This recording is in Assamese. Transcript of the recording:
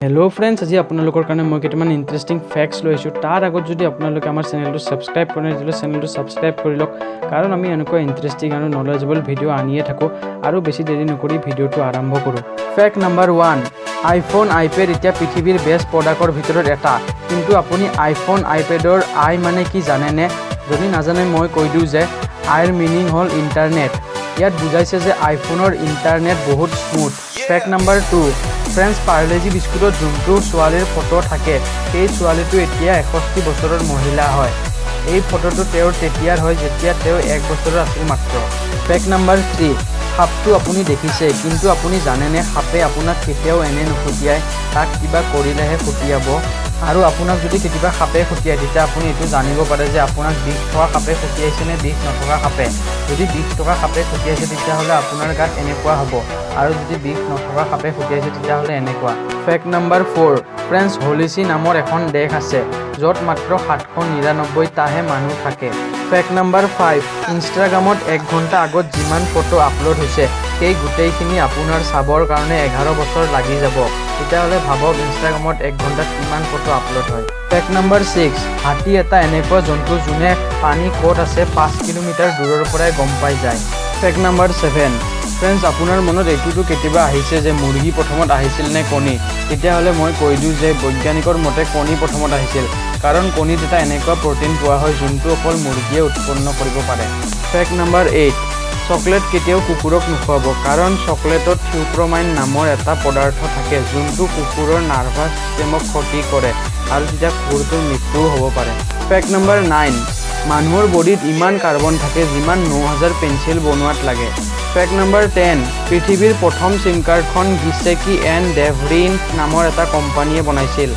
হেল্ল' ফ্ৰেণ্ডছ, আজি আপোনালোকৰ কাৰণে মই কেইটামান ইণ্টাৰেষ্টিং ফেক্টছ লৈ আহিছোঁ। তাৰ আগত যদি আপোনালোকে আমাৰ চেনেলটো ছাবস্ক্ৰাইব কৰা নাই, তেতিয়াহ'লে চেনেলটো ছাবস্ক্ৰাইব কৰি লওক, কাৰণ আমি এনেকুৱা ইণ্টাৰেষ্টিং আৰু নলেজেবল ভিডিঅ' আনিয়ে থাকোঁ। আৰু বেছি দেৰি নকৰি ভিডিঅ'টো আৰম্ভ কৰোঁ। ফেক্ট নাম্বাৰ 1, আইফোন, আইপেড এতিয়া পৃথিৱীৰ বেষ্ট প্ৰডাক্টৰ ভিতৰত এটা। কিন্তু আপুনি আইফোন, আইপেডৰ আই মানে কি জানেনে? যদি নাজানে, মই কৈ দিওঁ যে আইৰ মিনিং হ'ল ইণ্টাৰনেট। ইয়াত বুজাইছে যে আইফোনৰ ইণ্টাৰনেট বহুত smooth. Fact number 2, friends, Parle G বিস্কুটত যোনটো ছোৱালীৰ ফটো থাকে, সেই ছোৱালীটো এতিয়া 61 বছৰৰ মহিলা হয়। এই ফটোটো তেওঁৰ তেতিয়াৰ হয়, যেতিয়া তেওঁ 1 বছৰৰ আছিল মাত্ৰ। ফেক্ট নাম্বাৰ 3, সাপটো আপুনি দেখিছে, কিন্তু আপুনি জানেনে সাপে আপোনাক কেতিয়াও এনে নুখুটিয়ায়? তাক কিবা কৰিলেহে খুটিয়াব। আৰু আপোনাক যদি কেতিয়াবা সাপে খুটিয়ায়, তেতিয়া আপুনি এইটো জানিব পাৰে যে আপোনাক বিষ থকা সাপে খুটিয়াইছে নে বিষ নথকা সাপে। যদি বিষ থকা সাপে খুটিয়াইছে, তেতিয়াহ'লে আপোনাৰ গাত এনেকুৱা হ'ব আৰু যদি বিষ নথকা সাপে খুটিয়াইছে, তেতিয়াহ'লে এনেকুৱা। ফেক্ট নাম্বাৰ 4, ফ্ৰেণ্ডছ, হলিচি নামৰ এখন দেশ আছে, য'ত মাত্ৰ 799টাহে মানুহ থাকে। ফেক্ট নাম্বাৰ 5, ইনষ্টাগ্ৰামত এক ঘণ্টা আগত যিমান ফটো আপলোড হৈছে, সেই গোটেইখিনি আপোনাৰ চাবৰ কাৰণে 11 বছৰ লাগি যাব। তেতিয়াহ'লে ভাবক, ইনষ্টাগ্ৰামত এক ঘণ্টাত কিমান ফটো আপলোড হয়। ফেক্ট নাম্বাৰ 6, হাতী এটা এনেকুৱা জন্তু, যোনে পানী ক'ত আছে 5 কিলোমিটাৰ দূৰৰ পৰাই গম পাই যায়। ফেক্ট নাম্বাৰ 7, ফ্ৰেণ্ডছ, আপোনাৰ মনত এইটোতো কেতিয়াবা আহিছে যে মুৰ্গী প্ৰথমত আহিছিল নে কণী? তেতিয়াহ'লে মই কৈ দিওঁ যে বৈজ্ঞানিকৰ মতে কণী প্ৰথমত আহিছিল, কাৰণ কণীত এটা এনেকুৱা প্ৰ'টিন পোৱা হয়, যোনটো অকল মুৰ্গীয়ে উৎপন্ন কৰিব পাৰে। ফেক্ট নাম্বাৰ 8, চকলেট কেতিয়াও কুকুৰক নুখুৱাব, কাৰণ চকলেটত থিঅ'ব্ৰমাইন নামৰ এটা পদাৰ্থ থাকে, যোনটো কুকুৰৰ নাৰ্ভাছ ছিষ্টেমক ক্ষতি কৰে আৰু তেতিয়া কুকুৰটোৰ মৃত্যুও হ'ব পাৰে। ফেক্ট নাম্বাৰ 9, মানুহৰ বডিত ইমান কাৰ্বন থাকে, যিমান 9000 পেঞ্চিল বনোৱাত লাগে। ফেক্ট নাম্বাৰ 10, পৃথিৱীৰ প্ৰথম চিম কাৰ্ডখন গিছেকি এণ্ড ডেভৰিন নামৰ এটা কোম্পানীয়ে বনাইছিল।